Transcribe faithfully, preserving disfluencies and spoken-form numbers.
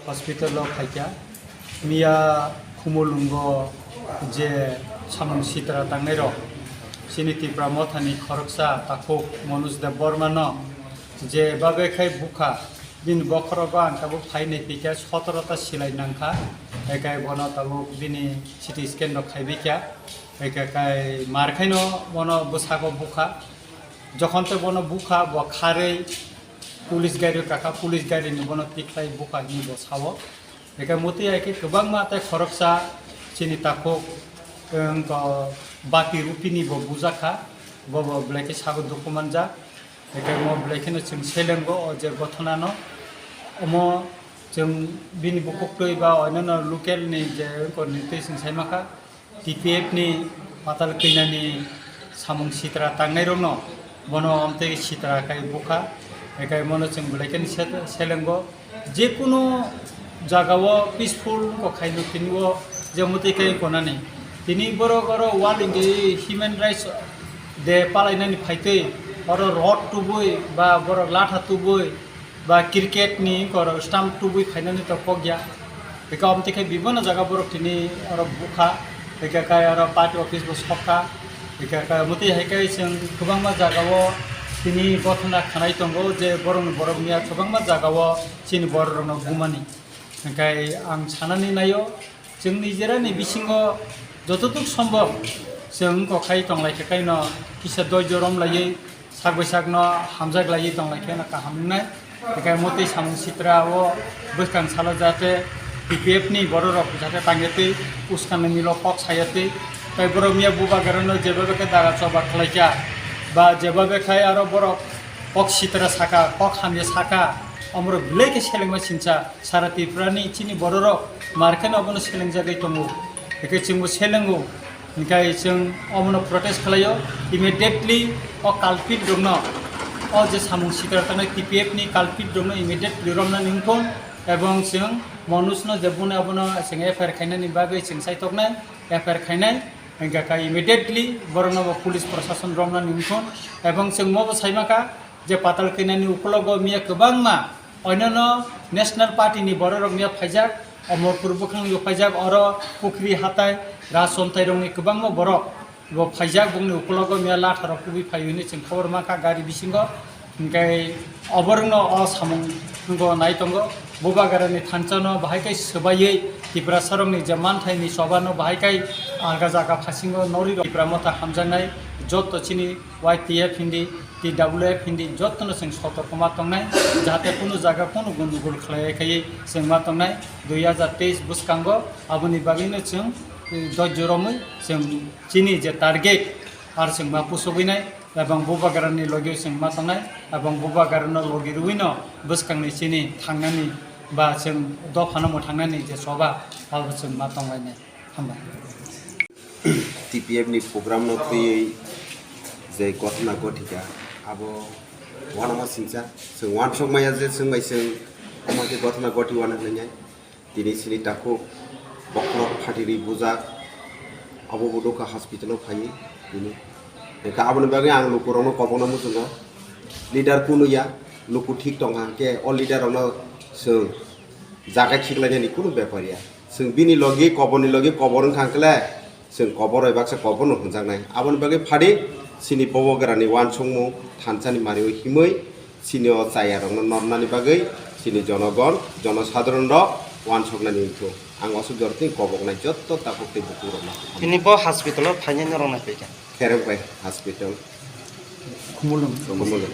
Hospital o phaikha, miya Khumulwngo je samung sitra tangnairok, chini Tipra Mothani khoroksa takhuk Manoj Debbarma no je babe khai bukha, bini bokhorogo ang tabuk phai nai phikha, sotoro ta silai nangkha, ekai bono tabuk bini C T scan rok khaibai kha, ekai kai mar khaino bono bwsago bukha, jokhon tei bono bukha bo kharwi police gari o kakha, police gari ni bono tikhlai bukha hinwi bo sao. Eke motwi hai khe kwbangma tei khoroksa chini takhuk, wng ko bati rupini bo bujak kha, bo bo belai khe sago dukhu manjak. Eke mo belai kheno chwng selengo o je gothona no. Omo chwng bini bukuktwi ba oinano local ni je wng ko ni twi chwng sai ma kha. T P F ni patal kwi nani samung sitra tangnai rok no bono amtwi sitra kai bukha, ekai mono chwng belai khe set-, selengo. Jekunu jaga o peaceful wngkha khaino tini o je mwtwi khe wngkha nani. Tini borok oro World Indi-, Human Rights Day palainani phaitwi oro rod tubui ba borok latha tubui ba cricket ni wngkha oro stamp tubui phainani to kok ya. Bika omtwi khe bibano jaga borok tini oro bukha, bika kai oro party office bo sokha, bika kai mwtwi hai kai chwng kwbangma jaga o tini gothona khanai tongo je borokni borok miya kwbangma jaga o chini borok rokno bumani. Hingkai ang sanani naio, chwng nijerani bisingo jotoduk sombok chwng wngkha khai tonglaikha kaino kisa doijo romlaiwi sak bai sakno hamjak laiwi tonglaikha no kaham wngnai. Hingkai mwtwi samung sitra o bwskang salo jate T P F ni bororok jate tangyatwi uskanani milo kok sayatwi tei borok miya bubagrano jeba bekhe daga choba khlaikha ba jeba bekhai aro borok kok sitra saka, kok hamya saka, omorok belai khe selengma sincha. Sara Tripura ni chini bororok mar kheno abono selengjagwi tongo. Hingke chwngbo selengo. Hingke chwng omono protest khlaio. Immediately o culprit rokno, o je samung sitra tanai T P F ni culprit rokno immediately romnani wngkon. Ebong chwng Manoj no je bune abono chwng F I R khainani bagwi chwng saitoknai, F I R khainai. Hingke kha immediately borokno bo police prosason romnani wngkon. Ebong chwng mobo saimakha, je patal kwnani ukulogo miya kwbangma oinano national party ni bororok miya phaijak, Omorpur bwkhang yo phaijak, oro Pukhri hatai, Rajchontai rokni kwbangma borok bo phaijak, bongni ukulogo miya latha rok kubui phai hwnwi chwng khobor mankha gari bisingo. Hingke oborokno o samung wngkha nai tongo, Bubagrani thansa no bahai khe swbaiwi Tiprasa rokni je manthaini choba no bahai khe alga jaga phasingo norwi rok Tipra Motha hamjaknai jotto chini Y T F hindi, T W F hindi, jotono chwng sotorkoma tongnai, jahate kunu jaga kunu gundugul khlaiya khai chwng ma tongnai. Dui hajar teis bwskango aboni bagwino chwng, eh, dojjo romwi chwng chini je target ar chwng ma pusugwinai, ebong Bubagrani logi chwng ma tongnai, ebong Bubagrano logi rwino bwskangni chini thangnani ba chwng dophano mwthangnani je choba abo chwng ma tonglainai. Hambai. T P F ni program no twiwi je gothona gothika, abo uanama singcha. Chwng uansuk maya je chwng bai chwng omo khe gothona gothiwana hinwi. Tini chini takhuk bokhorok phatiri bujak, abo bo nukha hospital o phaiwi tini. Hwnkhe aboni bagwi ang lukurokno kobokna muchungo, leader kunu ya, luku thik tongkha hwnkhe o leader rokno chwng jaga khiklainani kunu bepar ya. Chwng bini logi koborni logi kobor wngkha hwnkhe le, chwng kobor bai baksa koborno hwnjaknai. Aboni bagwi phadi chini Bubagrani uansukmung thansani mario himwi chini o chayarokno nornani bagwi chini jonogon, jonosadharon rok uansuknani wngkhu. Ang aswk jorotni koboknai jotto takhuk tei bukukrokno. Tini bo hospital o phainai norok naiphai kha. Kherek bai hospital. Khumulwng. Khumulwng.